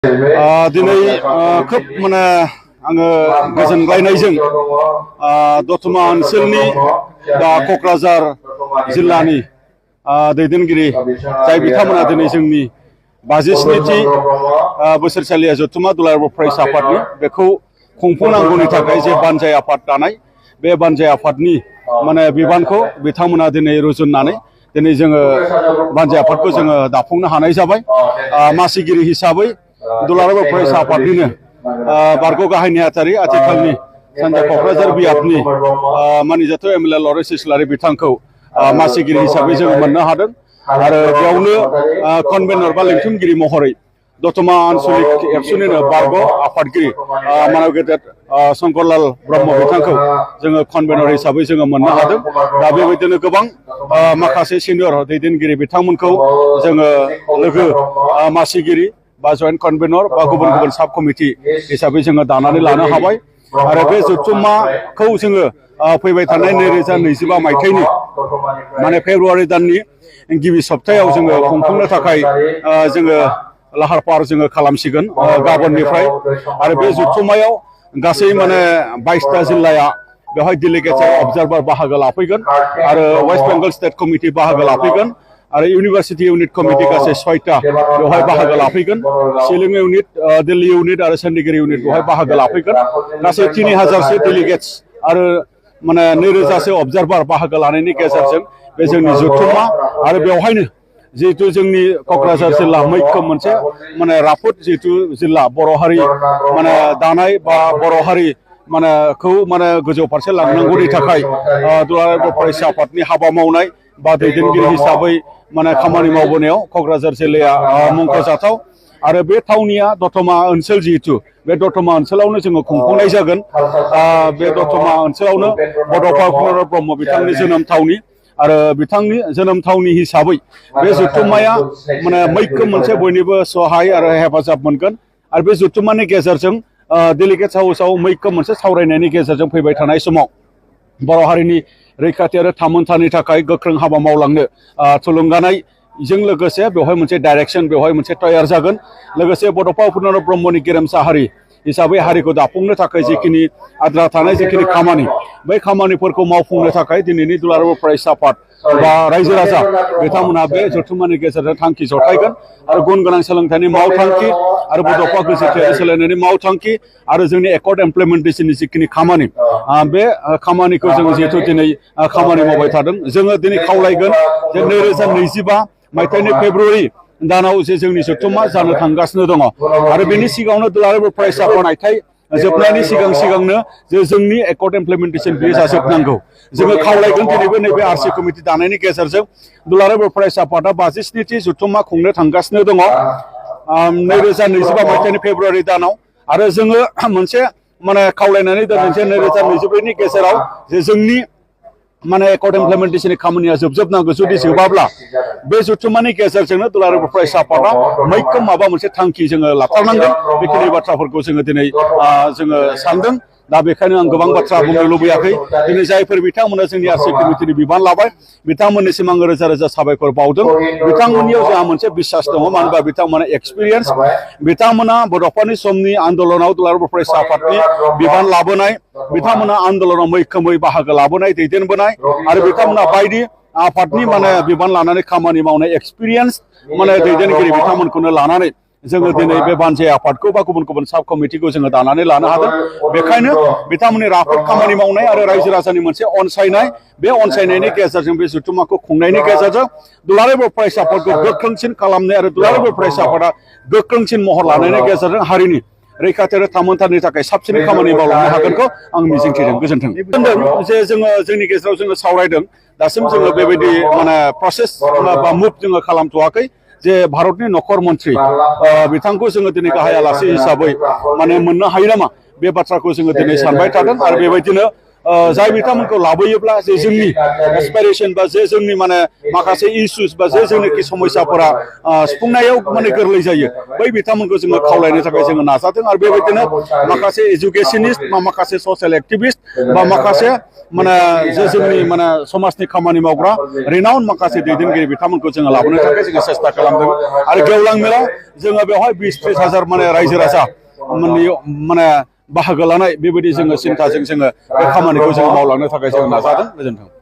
दिनै खोब माने आङो गोजोनग्लायनायजों दतमा ओनसोलनि बा क'क्राझार जिल्लानि दैदेनगिरि जाय बिथांमोना दिनै जोंनि 57थि बोसोरसालिया जथुम्मा दुलाराय बर' फरायसा आफादनि बेखौ खुंफुंनांगौनि थाखाय जे बानजाय आफाद दानाय बे बानजाय आफादनि माने बिबानखौ बिथांमोना दिनै रुजुननानै दिनै जोङो बानजाय आफादखौ जोङो दाफुंनो हानाय जाबाय। मासिगिरि हिसाबै दुलाराय बर' फरायसा आफादनिनो बारग' गाहाय नेहाथारि आथिखालनि सानजा क'क्राझार बियाबनि मानिजाथाव एमएलए लरेन्स इस्लारि बिथांखौ मासिगिरि हिसाबै जोङो मोननो हादों आरो बेयावनो कनभेनर बा लेंथुमगिरि महरै दतमा आन्सलिक एबसुनिनो बारग' आफादगिरि मानव गेदेर शंकरलाल ब्रह्म बिथांखौ जोङो कनभेनर हिसाबै जोङो मोननो हादों। दा बेबायदिनो गोबां माखासे सिनियर दैदेनगिरि बिथांमोनखौ जोङो लोगो मासिगिरि बा जयेन्ट कनभेनर बा गुबुन गुबुन साब कमिटि हिसाबै जोङो दानानै लानो हाबाय आरो बे जथुम्माखौ जोङो फैबाय थानाय 2025 मायथाइनि माने फेब्रुवारि दाननि गिबि सप्तायाव जोङो खुंफुंनो थाखाय जोङो लाहार फाहार जोङो खालामसिगोन गाबोननिफ्राय आरो बे जथुम्मायाव गासै माने 22टा जिल्लाया बेवहाय डेलिगेट्स अबजार्भार बाहागो लाफैगोन आरो वेस्ट बेंगल स्टेट कमिटि बाहागो लाफैगोन आरो इउनिभार्सिटि इउनिट कमिटि गासै 6टा बेवहाय बाहागो लाफैगोन। शिलं इउनिट, दिल्ली इउनिट आरो चंडीगढ़ इउनिट बेवहाय बाहागो लाफैगोन। गासै 3000सो डेलिगेट्स आरो माने 2000सो अबजार्भार बाहागो लानायनि गेजेरजों बे जोंनि जथुम्मा आरो बेवहायनो जिहेतु जोंनि क'क्राझार जिल्ला मैखोम मोनसे माने राफोद जिहेतु जिल्ला बर' हारि माने दानाय बा बर' हारि माने खौ माने गोजौ फारसे लांनांगौनि थाखाय दुलाराय बर' फरायसा आफादनि हाबा मावनाय बा दैदेनगिरि हिसाबै माने खामानि मावबोनायाव क'क्राझार जिल्लाया मुंख'जाथाव आरो बे थावनिया दतमा ओनसोल जिहेतु बे दतमा ओनसोलावनो जोङो खुंफुंनाय जागोन। बे दतमा ओनसोलावनो बड'फा उपेन्द्र ब्रह्म बिथांनि जोनोम थावनि आरो बिथांनि जोनोम थावनि हिसाबै बे जथुम्माया माने मैखोम मोनसे बयनिबो सहाय आरो हेफाजाब मोनगोन आरो बे जथुम्मानि गेजेरजों डेलिगेट्स हाउसआव मैखोम मोनसे सावरायनायनि गेजेरजों फैबाय थानाय समाव बर' हारिनि रैखाथि आरो थामोनथानि थाखाय गोख्रों हाबा मावलांनो थुलुंगानायजों लोगोसे बेवहाय मोनसे डाइरेक्सन बेवहाय मोनसे तयार जागोन। लोगोसे बड'फा उपेन्द्र ब्रह्मनि गेरेमसा हारि हिसाबै हारिखौ दाफुंनो थाखाय जिखिनि आद्रा थानाय जिखिनि खामानि बै खामानिफोरखौ मावफुंनो थाखाय दिनैनि दुलाराय बर' फरायसा आफाद बा रायजो राजा बिथांमोना बे जथुम्मानि गेजेरजों थांखि जथायगोन आरो गुन गोनां सोलोंथाइनि मावथांखि आरो बड'फा गोजोनथायारि सोलायनायनि मावथांखि आरो जोंनि एकर्ड इमप्लिमेन्टेसननि जिखिनि खामानि बे खामानिखौ जोङो जिहेतु दिनै खामानि मावबाय थादों। जोङो दिनै खावलायगोन जे 2025 मायथाइनि फेब्रुवारि दानाव जे जोंनि जथुम्मा जानो थांगासिनो दङ आरो बेनि सिगाङावनो दुलाराय बर' फरायसा आफाद आयथाइ जोबनायनि सिगांनो जे जोंनि एकर्ड इमप्लिमेन्टेसन बियो जाजोबनांगौ। जोङो खावलायगोन दिनैबो नैबे आरसि कमिटि दानायनि गेजेरजों दुलाराय बर' फरायसा आफादा 57थि जथुम्मा खुंनो थांगासिनो दङ 2025 मायथाइनि फेब्रुवारि दानाव आरो जोङो मोनसे माने खावलायनानै दोनदों जे 2024नि गेजेराव जे जोंनि माने एकर्ड इमप्लिमेन्टेसननि खामानिया जोबजोबनांगौ। जुदि जोबाब्ला बे जथुम्मानि गेजेरजोंनो दुलाराय बर' फरायसा आफादा मैखोम माबा मोनसे थांखि जोङो लाथारनांगोन। बेखिनि बाथ्राफोरखौ जोङो दिनै जोङो सानदों। दा बेखायनो आं गोबां बाथ्रा बुंनो लुबैयाखै। दिनै जायफोर बिथांमोना जोंनि आरसि कमिटिनि बिबान लाबाय बिथांमोननिसिम आङो रोजा रोजा साबायखर बावदों। बिथांमोननियाव जोंहा मोनसे बिसास दङ, मानो होनबा बिथांमोना एक्सपिरियेन्स, बिथांमोना बड'फानि समनि आन्दलनाव दुलाराय बर' फरायसा आफादनि बिबान लाबोनाय, बिथांमोना आन्दलनाव मैखोमै बाहागो लाबोनाय दैदेनबोनाय आरो बिथांमोना बायदि आफादनि माने बिबान लानानै खामानि मावनाय एक्सपिरियेन्स माने दैदेनगिरि बिथांमोनखौनो लानानै जोङो दिनै बे बानजाय आफादखौ बा गुबुन गुबुन साब कमिटिखौ जोङो दानानै लानो हादों। बेखायनो बिथांमोननि राफोद खामानि मावनाय आरो रायजो राजानि मोनसे अनसायनाय, बे अनसायनायनि गेजेरजों बे जथुम्माखौ खुंनायनि गेजेरजों दुलाराय बर' फरायसा आफादखौ गोख्रोंसिन खालामनाय आरो दुलाराय बर' फरायसा आफादा गोख्रोंसिन महर लानायनि गेजेरजों हारिनि रैखाथि आरो थामोनथानि थाखाय साबसिनै खामानि मावलांनो हागोनखौ आं मिजिंथिदों। गोजोन्थों। जे जोङो जोंनि गेजेराव जोङो सावरायदों, दासिम जोङो बेबायदि माने प्रसेस बा मुभ जोङो खालामथ'वाखै जे भारतनि नखर मन्थ्रि बिथांखौ जोङो दिनै गाहाय आलासि हिसाबै माने मोननो हायो नामा, बे बाथ्राखौ जोङो दिनै सानबाय थादों आरो बेबायदिनो जाय बिथांमोनखौ लाबोयोब्ला जे जोंनि एसपिरेशन बा जे जोंनि माने माखासे इश्यूज बा जे जोंनि समस्याफोरा सुफुंनायाव माने गोरलै जायो बै बिथांमोनखौ जोङो खावलायनो थाखाय जोङो नाजादों आरो बेबायदिनो माखासे एजुकेशनिस्ट बा माखासे ससियेल एक्टिभिस्ट बा माखासे माने जे जोंनि माने समाजनि खामानि मावग्रा रिनाउन माखासे दैदेनगिरि बिथांमोनखौ जोङो लाबोनो थाखाय जोङो सेस्था खालामदों आरो गेवलां मेलाव जोङो बेवहाय 20-30 हाजार माने रायजो राजा माने बाहागो लानाय बेबायदि जोङो सिन्थाजों जोङो बे खामानिखौ जोङो मावलांनो थाखाय जोङो नाजादों। गोजोन्थों।